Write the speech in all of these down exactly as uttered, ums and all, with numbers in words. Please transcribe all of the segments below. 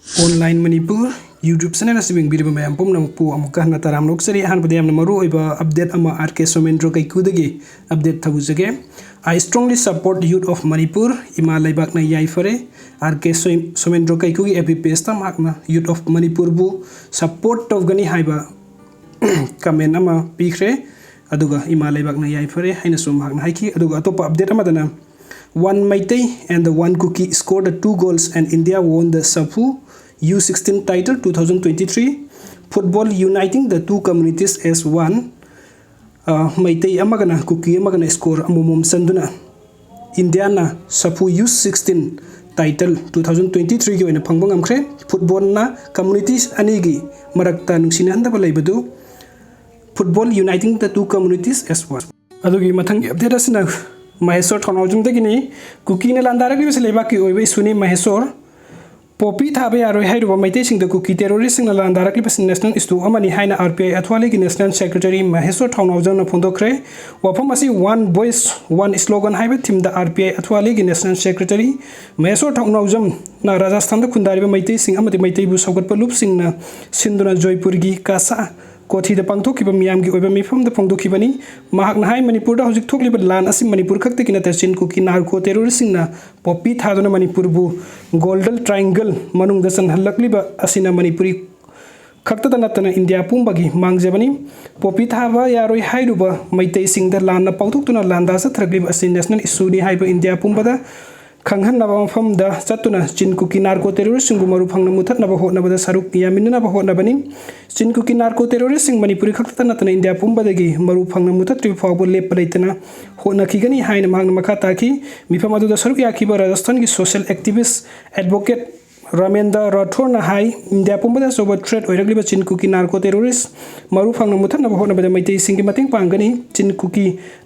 Online Manipur YouTube channel ꯑꯁꯤ ꯌꯦꯡꯕꯤꯔꯤꯕ ꯃꯌꯥꯝ ꯄꯨꯝꯅꯃꯛꯄꯨ ꯑꯃꯨꯛꯀ ꯍꯟꯅ ꯇꯔꯥꯝꯅ ꯑꯣꯛꯆꯔꯤ꯫ ꯑꯍꯥꯟꯕꯗ ꯌꯥꯝꯅ ꯃꯔꯨ ꯑꯣꯏꯕ update ꯑꯃ R K ꯁꯣꯃꯦꯟꯗ꯭ꯔꯣ ꯀꯩꯀꯨꯗꯒꯤ update ꯇꯧꯖꯒꯦ꯫ I strongly support youth of Manipur. ꯏꯃꯥ ꯂꯩꯕꯥꯛꯅ ꯌꯥꯏꯐꯔꯦ꯫ R K ꯁꯣꯏ-, ꯁꯣꯃꯦꯟꯗ꯭ꯔꯣ ꯀꯩꯀꯨꯒꯤ F B page ꯇ ꯃꯍꯥꯛꯅ youth of ꯃꯅꯤꯄꯨꯔꯕꯨ support ꯇꯧꯒꯅꯤ ꯍꯥꯏꯕ comment ꯑꯃ ꯄꯤꯈ꯭ꯔꯦ꯫ ꯑꯗꯨꯒ ꯏꯃꯥ ꯂꯩꯕꯥꯛꯅ ꯌꯥꯏꯐꯔꯦ ꯍꯥꯏꯅꯁꯨ ꯃꯍꯥꯛꯅ ꯍꯥꯏꯈꯤ꯫ ꯑꯗꯨꯒ ꯑꯇꯣꯞꯄ update ꯑꯃꯗꯅ, "One Meitei and the one Kuki scored the two goals and India won the SAFU U sixteen title two thousand twenty-three, football uniting the two communities as one." ꯑ, ꯃꯩꯇꯩ ꯑꯃꯒꯅ ꯀꯨꯀꯤ ꯑꯃꯒꯅ score ꯑꯃꯃꯝ ꯆꯟꯗꯨꯅ ꯏꯟꯗꯤꯌꯥꯅ SAFU U sixteen title two thousand twenty-three ꯒꯤ ꯑꯣꯏꯅ ꯐꯪꯕ ꯉꯝꯈ꯭ꯔꯦ꯫ Football ꯅ communities ꯑꯅꯤꯒꯤ ꯃꯔꯛꯇ ꯅꯨꯡꯁꯤꯅꯍꯟꯗꯕ ꯂꯩꯕꯗꯨ football uniting the two communities as one꯫ ꯑꯗꯨꯒꯤ ꯃꯊꯪꯒꯤ update ꯑꯁꯤꯅ ꯃꯍꯦꯁꯣꯔ ꯊꯧꯅꯥꯎꯖꯝꯗꯒꯤꯅꯤ꯫ ꯀꯨꯀꯤꯅ ꯂꯥꯟꯗꯥꯔꯛꯂꯤꯕꯁꯤ ꯂꯩꯕꯥꯛꯀꯤ ꯑꯣꯏꯕ issue ꯅꯤ꯫ ꯃꯍꯦꯁꯣꯔ, ꯄꯣꯄꯤ ꯊꯥꯕ ꯌꯥꯔꯣꯏ ꯍꯥꯏꯔꯨꯕ ꯃꯩꯇꯩꯁꯤꯡꯗ ꯀꯨꯀꯤ terrorist ꯁꯤꯡꯅ ꯂꯥꯟꯗꯥꯔꯛꯂꯤꯕꯁꯤ national issue ꯑꯃꯅꯤ ꯍꯥꯏꯅ R P I ꯑꯊ꯭ꯋꯥꯂꯤꯒꯤ national secretary ꯃꯍꯦꯁꯣꯔ ꯊꯧꯅꯥꯎꯖꯝꯅ ꯐꯣꯡꯗꯣꯛꯈ꯭ꯔꯦ꯫ ꯋꯥꯐꯝ ꯑꯁꯤ One Voice One Slogan ꯍꯥꯏꯕ theme the R P I ꯑꯊ꯭ꯋꯥꯂꯤꯒꯤ national secretary ꯃꯍꯦꯁꯣꯔ ꯊꯧꯅꯥꯎꯖꯝꯅ ꯔꯥꯖꯁꯊꯥꯟꯗ ꯈꯨꯟꯗꯥꯔꯤꯕ ꯃꯩꯇꯩꯁꯤꯡ ꯑꯃꯗꯤ ꯃꯩꯇꯩꯕꯨ ꯁꯧꯒꯠꯄ ꯂꯨꯞꯁꯤꯡꯅ ꯁꯤꯟꯗꯨꯅ ꯖꯣꯏꯄꯨꯔꯒꯤ ꯀꯥꯁꯥ ꯀꯣꯊꯤꯗ ꯄꯥꯡꯊꯣꯛꯈꯤꯕ ꯃꯤꯌꯥꯝꯒꯤ ꯑꯣꯏꯕ ꯃꯤꯐꯝꯗ ꯐꯣꯡꯗꯣꯛꯈꯤꯕꯅꯤ꯫ ꯃꯍꯥꯛꯅ ꯍꯥꯏ, ꯃꯅꯤꯄꯨꯔꯗ ꯍꯧꯖꯤꯛ ꯊꯣꯛꯂꯤꯕ ꯂꯥꯟ ꯑꯁꯤ ꯃꯅꯤꯄꯨꯔ ꯈꯛꯇꯒꯤ ꯅꯠꯇꯦ, ꯆꯤꯟ ꯀꯨꯀꯤ narco terrorist ꯁꯤꯡꯅ ꯄꯣꯄꯤ ꯊꯥꯗꯨꯅ ꯃꯅꯤꯄꯨꯔꯕꯨ Golden Triangle ꯃꯅꯨꯡꯗ ꯆꯟꯍꯜꯂꯛꯂꯤꯕ ꯑꯁꯤꯅ ꯃꯅꯤꯄꯨꯔꯤ ꯈꯛꯇꯗ ꯅꯠꯇꯅ ꯏꯟꯗꯤꯌꯥ ꯄꯨꯝꯕꯒꯤ ꯃꯥꯡꯖꯕꯅꯤ꯫ ꯄꯣꯄꯤ ꯊꯥꯕ ꯌꯥꯔꯣꯏ ꯍꯥꯏꯔꯨꯕ ꯃꯩꯇꯩꯁꯤꯡꯗ ꯂꯥꯟꯅ ꯄꯥꯎꯊꯣꯛꯇꯨꯅ ꯂꯥꯟꯗꯥ ꯆꯠꯊꯔꯛꯂꯤꯕ ꯑꯁꯤ national issue ꯅꯤ ꯍꯥꯏꯕ ꯏꯟꯗꯤꯌꯥ ꯄꯨꯝꯕꯗ ꯈꯪꯍꯟꯅꯕ ꯃꯐꯝꯗ ꯆꯠꯇꯨꯅ ꯆꯤꯟ ꯀꯨꯀꯤ narco terrorist ꯁꯤꯡꯕꯨ ꯃꯔꯨ ꯐꯪꯅ ꯃꯨꯊꯠꯅꯕ ꯍꯣꯠꯅꯕꯗ ꯁꯔꯨꯛ ꯌꯥꯃꯤꯟꯅꯅꯕ ꯍꯣꯠꯅꯕꯅꯤ꯫ ꯆꯤꯟ ꯀꯨꯀꯤ narco terrorist ꯁꯤꯡ ꯃꯅꯤꯄꯨꯔꯤ ꯈꯛꯇꯗ ꯅꯠꯇꯅ ꯏꯟꯗꯤꯌꯥ ꯄꯨꯝꯕꯗꯒꯤ ꯃꯔꯨ ꯐꯪꯅ ꯃꯨꯊꯠꯇ꯭ꯔꯤꯕ ꯐꯥꯎꯕ ꯂꯦꯞꯄ ꯂꯩꯇꯅ ꯍꯣꯠꯅꯈꯤꯒꯅꯤ ꯍꯥꯏꯅ ꯃꯍꯥꯛꯅ ꯃꯈꯥ ꯇꯥꯈꯤ꯫ ꯃꯤꯐꯝ ꯑꯗꯨꯗ ꯁꯔꯨꯛ ꯌꯥꯈꯤꯕ ꯔꯥꯖꯁꯊꯥꯟꯒꯤ social activist advocate ꯔꯥꯃꯦꯟꯗ꯭ꯔ ꯔꯥꯊꯣꯔꯅ ꯍꯥꯏ, ꯏꯟꯗꯤꯌꯥ ꯄꯨꯝꯕꯗ ꯑꯆꯧꯕ threat ꯑꯣꯏꯔꯛꯂꯤꯕ ꯆꯤꯟ ꯀꯨꯀꯤ narco terrorist ꯃꯔꯨ ꯐꯪꯅ ꯃꯨꯊꯠꯅꯕ ꯍꯣꯠꯅꯕꯗ ꯃꯩꯇꯩꯁꯤꯡꯒꯤ ꯃꯇꯦꯡ ꯄꯥꯡꯒꯅꯤ꯫ ꯆꯤꯟ ꯀꯨꯀꯤ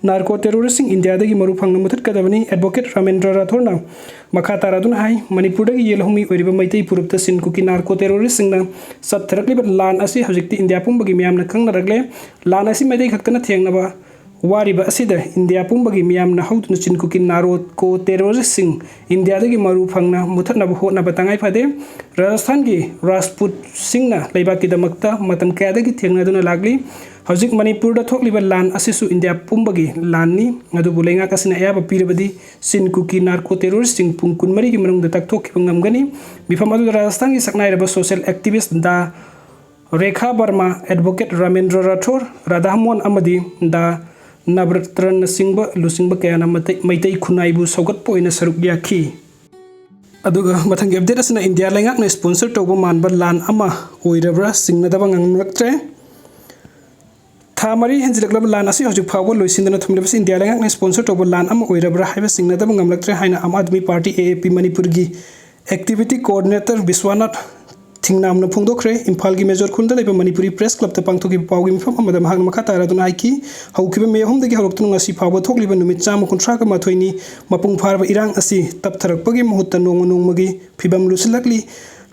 narco terrorist ꯁꯤꯡ ꯏꯟꯗꯤꯌꯥꯗꯒꯤ ꯃꯔꯨ ꯐꯪꯅ ꯃꯨꯊꯠꯀꯗꯕꯅꯤ꯫ Advocate ꯔꯥꯃꯦꯟꯗ꯭ꯔ ꯔꯥꯊꯣꯔꯅ ꯃꯈꯥ ꯇꯥꯔꯗꯨꯅ ꯍꯥꯏ, ꯃꯅꯤꯄꯨꯔꯗꯒꯤ ꯌꯦꯜꯍꯧꯃꯤ ꯑꯣꯏꯔꯤꯕ ꯃꯩꯇꯩ ꯐꯨꯔꯨꯞꯇ ꯆꯤꯟ ꯀꯨꯀꯤ narco terrorist ꯁꯤꯡꯅ ꯆꯠꯊꯔꯛꯂꯤꯕ ꯂꯥꯟ ꯑꯁꯤ ꯍꯧꯖꯤꯛꯇꯤ ꯏꯟꯗꯤꯌꯥ ꯄꯨꯝꯕꯒꯤ ꯃꯤꯌꯥꯝꯅ ꯈꯪꯅꯔꯛꯂꯦ꯫ ꯂꯥꯟ ꯑꯁꯤ ꯃꯩꯇꯩ ꯈꯛꯇꯅ ꯊꯦꯡꯅꯕ ꯋꯥꯔꯤꯕ ꯑꯁꯤꯗ ꯏꯟꯗꯤꯌꯥ ꯄꯨꯝꯕꯒꯤ ꯃꯤꯌꯥꯝꯅ ꯍꯧꯗꯨꯅ ꯆꯤꯟ ꯀꯨꯀꯤ ꯅꯥꯔꯣꯀꯣ ꯇꯦꯔꯣꯔꯤꯁꯁꯤꯡ ꯏꯟꯗꯤꯌꯥꯗꯒꯤ ꯃꯔꯨ ꯐꯪꯅ ꯃꯨꯊꯠꯅꯕ ꯍꯣꯠꯅꯕ ꯇꯉꯥꯏ ꯐꯗꯦ꯫ ꯔꯥꯖꯁꯊꯥꯟꯒꯤ ꯔꯥꯖꯄꯨꯠꯁꯤꯡꯅ ꯂꯩꯕꯥꯛꯀꯤꯗꯃꯛꯇ ꯃꯇꯝ ꯀꯌꯥꯗꯒꯤ ꯊꯦꯡꯅꯗꯨꯅ ꯂꯥꯛꯂꯤ꯫ ꯍꯧꯖꯤꯛ ꯃꯅꯤꯄꯨꯔꯗ ꯊꯣꯛꯂꯤꯕ ꯂꯥꯟ ꯑꯁꯤꯁꯨ ꯏꯟꯗꯤꯌꯥ ꯄꯨꯝꯕꯒꯤ ꯂꯥꯟꯅꯤ꯫ ꯑꯗꯨꯕꯨ ꯂꯩꯉꯥꯛ ꯑꯁꯤꯅ ꯑꯌꯥꯕ ꯄꯤꯔꯕꯗꯤ ꯆꯤꯟ ꯀꯨꯀꯤ ꯅꯥꯔꯀꯣ ꯇꯦꯔꯣꯔꯤꯁꯁꯤꯡ ꯄꯨꯡ ꯀꯨꯟꯃꯔꯤꯒꯤ ꯃꯅꯨꯡꯗ ꯇꯛꯊꯣꯛꯈꯤꯕ ꯉꯝꯒꯅꯤ꯫ ꯃꯤꯐꯝ ꯑꯗꯨꯗ ꯔꯥꯖꯁꯊꯥꯟꯒꯤ ꯁꯛꯅꯥꯏꯔꯕ ꯁꯣꯁꯤꯌꯦꯜ ꯑꯦꯛꯇꯤꯚꯤꯁ꯭ꯠ ꯗꯥ ꯔꯦꯈꯥ ꯕꯔꯃꯥ, ꯑꯦꯗꯚꯣꯀꯦꯠ ꯔꯥꯃꯦꯟꯗ꯭ꯔ ꯔꯥꯊꯣꯔ, ꯔꯥꯙꯥꯃꯣꯍꯟ ꯑꯃꯗꯤ ꯗꯥ ꯅꯕꯔꯠꯇ꯭ꯔꯅꯆꯤꯡꯕ ꯂꯨꯆꯤꯡꯕ ꯀꯌꯥꯅ ꯃꯇꯩ-, ꯃꯩꯇꯩ ꯈꯨꯟꯅꯥꯏꯕꯨ ꯁꯧꯒꯠꯄ ꯑꯣꯏꯅ ꯁꯔꯨꯛ ꯌꯥꯈꯤ꯫ ꯑꯗꯨꯒ ꯃꯊꯪꯒꯤ ꯑꯞꯗꯦꯠ ꯑꯁꯤꯅ ꯏꯟꯗꯤꯌꯥ ꯂꯩꯉꯥꯛꯅ ꯁ꯭ꯄꯣꯟꯁꯔ ꯇꯧꯕ ꯃꯥꯟꯕ ꯂꯥꯟ ꯑꯃ ꯑꯣꯏꯔꯕ꯭ꯔꯥ ꯆꯤꯡꯅꯗꯕ ꯉꯝꯂꯛꯇ꯭ꯔꯦ꯫ ꯊꯥ ꯃꯔꯤ ꯍꯦꯟꯖꯤꯜꯂꯛꯂꯕ ꯂꯥꯟ ꯑꯁꯤ ꯍꯧꯖꯤꯛ ꯐꯥꯎꯕ ꯂꯣꯏꯁꯤꯟꯗꯅ ꯊꯝꯂꯤꯕꯁꯤ ꯏꯟꯗꯤꯌꯥ ꯂꯩꯉꯥꯛꯅ ꯁ꯭ꯄꯣꯟꯁꯔ ꯇꯧꯕ ꯂꯥꯟ ꯑꯃ ꯑꯣꯏꯔꯕ꯭ꯔꯥ ꯍꯥꯏꯕ ꯆꯤꯡꯅꯗꯕ ꯉꯝꯂꯛꯇ꯭ꯔꯦ ꯍꯥꯏꯅ ꯑꯥꯝ ꯑꯥꯗꯃꯤ ꯄꯥꯔꯇꯤ, ꯑꯦ ꯑꯦ ꯄꯤ, ꯃꯅꯤꯄꯨꯔꯒꯤ ꯑꯦꯛꯇꯤꯚꯤꯇꯤ ꯀꯣꯑꯣꯔꯗꯤꯅꯦꯇꯔ ꯕꯤꯁ꯭ꯋꯥꯅꯥꯊ ꯊꯤꯡꯅꯥꯝꯅ ꯐꯣꯡꯗꯣꯛꯈ꯭ꯔꯦ꯫ ꯏꯝꯐꯥꯜꯒꯤ ꯃꯦꯖꯣꯔ ꯈꯨꯜꯗ ꯂꯩꯕ ꯃꯅꯤꯄꯨꯔꯤ ꯄ꯭ꯔꯦꯁ ꯀ꯭ꯂꯕꯇ ꯄꯥꯡꯊꯣꯛꯈꯤꯕ ꯄꯥꯎꯒꯤ ꯃꯤꯐꯝ ꯑꯃꯗ ꯃꯍꯥꯛꯅ ꯃꯈꯥ ꯇꯥꯔꯗꯨꯅ ꯍꯥꯏꯈꯤ, ꯍꯧꯈꯤꯕ ꯃꯦ ꯑꯍꯨꯝꯗꯒꯤ ꯍꯧꯔꯛꯇꯨꯅ ꯉꯁꯤ ꯐꯥꯎꯕ ꯊꯣꯛꯂꯤꯕ ꯅꯨꯃꯤꯠ ꯆꯥꯝꯃ ꯀꯨꯟꯊ꯭ꯔꯥꯒ ꯃꯥꯊꯣꯏꯅꯤ ꯃꯄꯨꯡ ꯐꯥꯔꯕ ꯏꯔꯥꯡ ꯑꯁꯤ ꯇꯞꯊꯔꯛꯄꯒꯤ ꯃꯍꯨꯠꯇ ꯅꯣꯡꯃ ꯅꯣꯡꯃꯒꯤ ꯐꯤꯕꯝ ꯂꯨꯁꯤꯜꯂꯛꯂꯤ꯫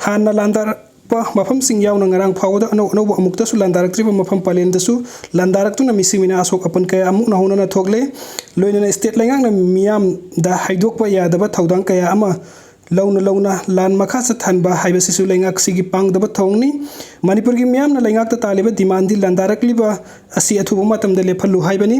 ꯍꯥꯟꯅ ꯂꯥꯟꯗꯥꯔꯛꯄ ꯃꯐꯝꯁꯤꯡ ꯌꯥꯎꯅ ꯉꯔꯥꯡ ꯐꯥꯎꯕꯗ ꯑꯅꯧ ꯑꯅꯧꯕ ꯑꯃꯨꯛꯇꯁꯨ ꯂꯥꯟꯗꯥꯔꯛꯇ꯭ꯔꯤꯕ ꯃꯐꯝ ꯄꯂꯦꯟꯗꯁꯨ ꯂꯥꯟꯗꯥꯔꯛꯇꯨꯅ ꯃꯤꯁꯤ ꯃꯤꯅꯥ ꯑꯁꯣꯛ ꯑꯄꯟ ꯀꯌꯥ ꯑꯃꯨꯛ ꯅꯧꯍꯧꯅꯅ ꯊꯣꯛꯂꯦ꯫ ꯂꯣꯏꯅꯅ ꯁ꯭ꯇꯦꯠ ꯂꯩꯉꯥꯛꯅ ꯃꯤꯌꯥꯝꯗ ꯍꯥꯏꯗꯣꯛꯄ ꯌꯥꯗꯕ ꯊꯧꯗꯥꯡ ꯀꯌꯥ ꯑꯃ ꯂꯧꯅ ꯂꯧꯅ ꯂꯥꯟ ꯃꯈꯥ ꯆꯠꯊꯍꯟꯕ ꯍꯥꯏꯕꯁꯤꯁꯨ ꯂꯩꯉꯥꯛꯁꯤꯒꯤ ꯄꯥꯡꯗꯕ ꯊꯧꯑꯣꯡꯅꯤ꯫ ꯃꯅꯤꯄꯨꯔꯒꯤ ꯃꯤꯌꯥꯝꯅ ꯂꯩꯉꯥꯛꯇ ꯇꯥꯜꯂꯤꯕ ꯗꯤꯃꯥꯟꯗꯤ ꯂꯥꯟꯗꯥꯔꯛꯂꯤꯕ ꯑꯁꯤ ꯑꯊꯨꯕ ꯃꯇꯝꯗ ꯂꯦꯞꯍꯜꯂꯨ ꯍꯥꯏꯕꯅꯤ꯫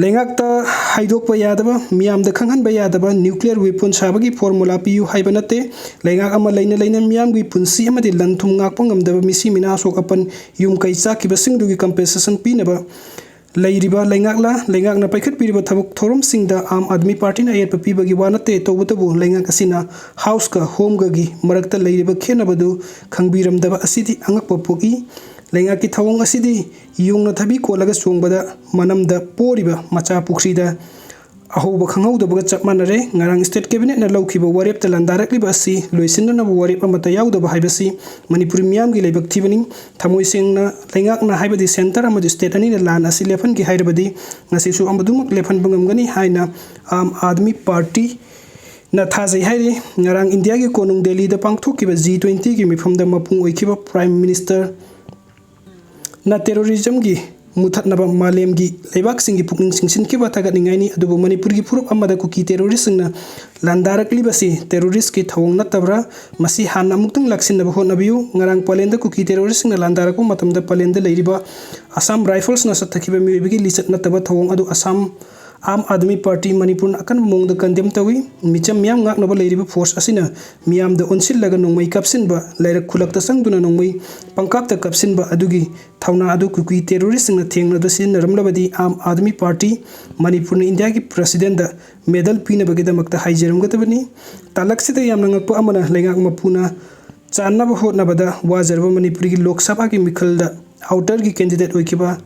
ꯂꯩꯉꯥꯛꯇ ꯍꯥꯏꯗꯣꯛꯄ ꯌꯥꯗꯕ, ꯃꯤꯌꯥꯝꯗ ꯈꯪꯍꯟꯕ ꯌꯥꯗꯕ ꯅ꯭ꯌꯨꯀ꯭ꯂꯤꯌꯔ ꯋꯦꯄꯟ ꯁꯥꯕꯒꯤ ꯐꯣꯔꯃꯨꯂꯥ ꯄꯤꯌꯨ ꯍꯥꯏꯕ ꯅꯠꯇꯦ꯫ ꯂꯩꯉꯥꯛ ꯑꯃ ꯂꯩꯅ ꯂꯩꯅ ꯃꯤꯌꯥꯝꯒꯤ ꯄꯨꯟꯁꯤ ꯑꯃꯗꯤ ꯂꯟ ꯊꯨꯝ ꯉꯥꯛꯄ ꯉꯝꯗꯕ ꯃꯤꯁꯤ ꯃꯤꯅꯥ ꯑꯁꯣꯛ ꯑꯄꯟ, ꯌꯨꯝ ꯀꯩ ꯆꯥꯛꯈꯤꯕꯁꯤꯡꯗꯨꯒꯤ ꯀꯝꯄꯦꯟꯁꯦꯁꯟ ꯄꯤꯅꯕ ꯂꯩꯔꯤꯕ ꯂꯩꯉꯥꯛꯂ ꯂꯩꯉꯥꯛꯅ ꯄꯥꯏꯈꯠꯄꯤꯔꯤꯕ ꯊꯕꯛ ꯊꯧꯔꯝꯁꯤꯡꯗ ꯑꯥꯝ ꯑꯥꯗꯃꯤ ꯄꯥꯔꯇꯤꯅ ꯑꯌꯦꯠꯄ ꯄꯤꯕꯒꯤ ꯋꯥ ꯅꯠꯇꯦ꯫ ꯇꯧꯕꯇꯕꯨ ꯂꯩꯉꯥꯛ ꯑꯁꯤꯅ ꯍꯥꯎꯁꯀ ꯍꯣꯝꯒꯒꯤ ꯃꯔꯛꯇ ꯂꯩꯔꯤꯕ ꯈꯦꯠꯅꯕꯗꯨ ꯈꯪꯕꯤꯔꯝꯗꯕ ꯑꯁꯤꯗꯤ ꯑꯉꯛꯄ ꯄꯣꯛꯏ꯫ ꯂꯩꯉꯥꯛꯀꯤ ꯊꯧꯑꯣꯡ ꯑꯁꯤꯗꯤ ꯌꯣꯡꯅ ꯊꯕꯤ ꯀꯣꯠꯂꯒ ꯆꯣꯡꯕꯗ ꯃꯅꯝꯗ ꯄꯣꯔꯤꯕ ꯃꯆꯥ ꯄꯨꯈ꯭ꯔꯤꯗ ꯑꯍꯧꯕ ꯈꯪꯍꯧꯗꯕꯒ ꯆꯞ ꯃꯥꯟꯅꯔꯦ꯫ ꯉꯔꯥꯡ ꯁ꯭ꯇꯦꯠ ꯀꯦꯕꯤꯅꯦꯠꯅ ꯂꯧꯈꯤꯕ ꯋꯥꯔꯦꯞꯇ ꯂꯥꯟꯗꯥꯔꯛꯂꯤꯕ ꯑꯁꯤ ꯂꯣꯏꯁꯤꯟꯅꯅꯕ ꯋꯥꯔꯦꯞ ꯑꯃꯠꯇ ꯌꯥꯎꯗꯕ ꯍꯥꯏꯕꯁꯤ ꯃꯅꯤꯄꯨꯔꯤ ꯃꯤꯌꯥꯝꯒꯤ ꯂꯥꯏꯕꯛ ꯊꯤꯕꯅꯤ꯫ ꯊꯃꯣꯏ ꯁꯦꯡꯅ ꯂꯩꯉꯥꯛꯅ ꯍꯥꯏꯕꯗꯤ ꯁꯦꯟꯇꯔ ꯑꯃꯗꯤ ꯁ꯭ꯇꯦꯠ ꯑꯅꯤꯅ ꯂꯥꯟ ꯑꯁꯤ ꯂꯦꯞꯍꯟꯒꯦ ꯍꯥꯏꯔꯕꯗꯤ ꯉꯁꯤꯁꯨ ꯑꯃꯗꯨꯃꯛ ꯂꯦꯞꯍꯟꯕ ꯉꯝꯒꯅꯤ ꯍꯥꯏꯅ ꯑꯥꯝ ꯑꯥꯗꯃꯤ ꯄꯥꯔꯇꯤꯅ ꯊꯥꯖꯩ ꯍꯥꯏꯔꯤ꯫ ꯉꯔꯥꯡ ꯏꯟꯗꯤꯌꯥꯒꯤ ꯀꯣꯅꯨꯡ ꯗꯦꯜꯂꯤꯗ ꯄꯥꯡꯊꯣꯛꯈꯤꯕ ꯖꯤ ꯇ꯭ꯋꯦꯟꯇꯤꯒꯤ ꯃꯤꯐꯝꯗ ꯃꯄꯨꯡ ꯑꯣꯏꯈꯤꯕ ꯄ꯭ꯔꯥꯏꯝ ꯃꯤꯅꯤꯁꯇꯔꯅ ꯇꯦꯔꯣꯔꯤꯖꯝꯒꯤ ꯃꯨꯊꯠꯅꯕ ꯃꯥꯂꯦꯝꯒꯤ ꯂꯩꯕꯥꯛꯁꯤꯡꯒꯤ ꯄꯨꯛꯅꯤꯡ ꯆꯤꯡꯁꯤꯟꯈꯤꯕ ꯊꯥꯒꯠꯅꯤꯡꯉꯥꯏꯅꯤ꯫ ꯑꯗꯨꯕꯨ ꯃꯅꯤꯄꯨꯔꯒꯤ ꯐꯨꯔꯨꯞ ꯑꯃꯗ ꯀꯨꯀꯤ ꯇꯦꯔꯣꯔꯤꯁꯁꯤꯡꯅ ꯂꯥꯟꯗꯥꯔꯛꯂꯤꯕꯁꯤ ꯇꯦꯔꯣꯔꯤꯁꯀꯤ ꯊꯧꯑꯣꯡ ꯅꯠꯇꯕ꯭ꯔꯥ? ꯃꯁꯤ ꯍꯥꯟꯅ ꯑꯃꯨꯛꯇꯪ ꯂꯥꯛꯁꯤꯟꯅꯕ ꯍꯣꯠꯅꯕꯤꯌꯨ꯫ ꯉꯔꯥꯡ ꯄꯂꯦꯟꯗ ꯀꯨꯀꯤ ꯇꯦꯔꯣꯔꯤꯁꯁꯤꯡꯅ ꯂꯥꯟꯗꯥꯔꯛꯄ ꯃꯇꯝꯗ ꯄꯂꯦꯟꯗ ꯂꯩꯔꯤꯕ ꯑꯁꯥꯝ ꯔꯥꯏꯐꯜꯁꯅ ꯆꯠꯊꯈꯤꯕ ꯃꯤꯑꯣꯏꯕꯒꯤ ꯂꯤꯆꯠ ꯅꯠꯇꯕ ꯊꯧꯑꯣꯡ ꯑꯗꯨ ꯑꯁꯥꯝ ꯑꯥꯝ ꯑꯥꯗꯃꯤ ꯄꯥꯔꯇꯤ ꯃꯅꯤꯄꯨꯔꯅ ꯑꯀꯟꯕ ꯃꯑꯣꯡꯗ ꯀꯟꯗꯦꯝ ꯇꯧꯏ꯫ ꯃꯤꯆꯝ ꯃꯤꯌꯥꯝ ꯉꯥꯛꯅꯕ ꯂꯩꯔꯤꯕ ꯐꯣꯔꯁ ꯑꯁꯤꯅ ꯃꯤꯌꯥꯝꯗ ꯑꯣꯟꯁꯤꯜꯂꯒ ꯅꯣꯡꯃꯩ ꯀꯥꯞꯁꯤꯟꯕ, ꯂꯥꯏꯔꯛ ꯈꯨꯜꯂꯛꯇ ꯆꯪꯗꯨꯅ ꯅꯣꯡꯃꯩ ꯄꯪꯀꯥꯞꯇ ꯀꯥꯞꯁꯤꯟꯕ ꯑꯗꯨꯒꯤ ꯊꯧꯅꯥ ꯑꯗꯨ ꯀꯨꯀꯤ ꯇꯦꯔꯣꯔꯤꯁꯁꯤꯡꯅ ꯊꯦꯡꯅꯗꯨꯅ ꯁꯤꯖꯤꯟꯅꯔꯝꯂꯕꯗꯤ ꯑꯥꯝ ꯑꯥꯗꯃꯤ ꯄꯥꯔꯇꯤ ꯃꯅꯤꯄꯨꯔꯅ ꯏꯟꯗꯤꯌꯥꯒꯤ ꯄ꯭ꯔꯁꯤꯗꯦꯟꯗ ꯃꯦꯗꯜ ꯄꯤꯅꯕꯒꯤꯗꯃꯛꯇ ꯍꯥꯏꯖꯔꯝꯒꯗꯕꯅꯤ꯫ ꯇꯥꯂꯛꯁꯤꯗ ꯌꯥꯝꯅ ꯉꯛꯄ ꯑꯃꯅ, ꯂꯩꯉꯥꯛ ꯃꯄꯨꯅ ꯆꯥꯟꯅꯕ ꯍꯣꯠꯅꯕꯗ ꯋꯥꯖꯔꯕ ꯃꯅꯤꯄꯨꯔꯒꯤ ꯂꯣꯛ ꯁꯚꯥꯒꯤ ꯃꯤꯈꯜꯗ ꯑꯥꯎꯇꯔꯒꯤ ꯀꯦꯟꯗꯤꯗꯦꯠ ꯑꯣꯏꯈꯤꯕ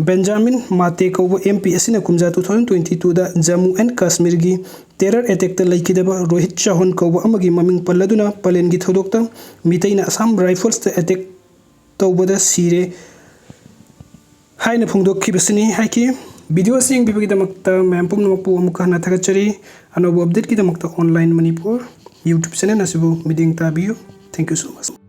ꯕꯦꯟꯖꯥꯃꯤꯟ ꯃꯥꯇꯦ ꯀꯧꯕ ꯑꯦꯝ ꯄꯤ ꯑꯁꯤꯅ ꯀꯨꯝꯖꯥ two thousand twenty twoꯗ ꯖꯝꯃꯨ ꯑꯦꯟ ꯀꯥꯁꯃꯤꯔꯒꯤ ꯇꯦꯔꯔ ꯑꯦꯇꯦꯛꯇ ꯂꯩꯈꯤꯗꯕ ꯔꯣꯍꯤꯠ ꯆꯥꯍꯣꯟ ꯀꯧꯕ ꯑꯃꯒꯤ ꯃꯃꯤꯡ ꯄꯜꯂꯗꯨꯅ ꯄꯂꯦꯟꯒꯤ ꯊꯧꯗꯣꯛꯇ ꯃꯤꯇꯩꯅ ꯑꯁꯥꯝ ꯔꯥꯏꯐꯜꯁꯇ ꯑꯦꯇꯦꯛ ꯇꯧꯕꯗ ꯁꯤꯔꯦ ꯍꯥꯏꯅ ꯐꯣꯡꯗꯣꯛꯈꯤꯕꯁꯤꯅꯤ ꯍꯥꯏꯈꯤ꯫ ꯚꯤꯗꯤꯑꯣ ꯑꯁꯤ ꯌꯦꯡꯕꯤꯕꯒꯤꯗꯃꯛꯇ ꯃꯌꯥꯝ ꯄꯨꯝꯅꯃꯛꯄꯨ ꯑꯃꯨꯛꯀ ꯍꯟꯅ ꯊꯥꯒꯠꯆꯔꯤ꯫ ꯑꯅꯧꯕ ꯑꯞꯗꯦꯠꯀꯤꯗꯃꯛꯇ ꯑꯣꯟꯂꯥꯏꯟ ꯃꯅꯤꯄꯨꯔ YouTube ꯆꯦꯅꯦꯜ ꯑꯁꯤꯕꯨ ꯃꯤꯠꯌꯦꯡ ꯇꯥꯕꯤꯌꯨ꯫ Thank you so much꯫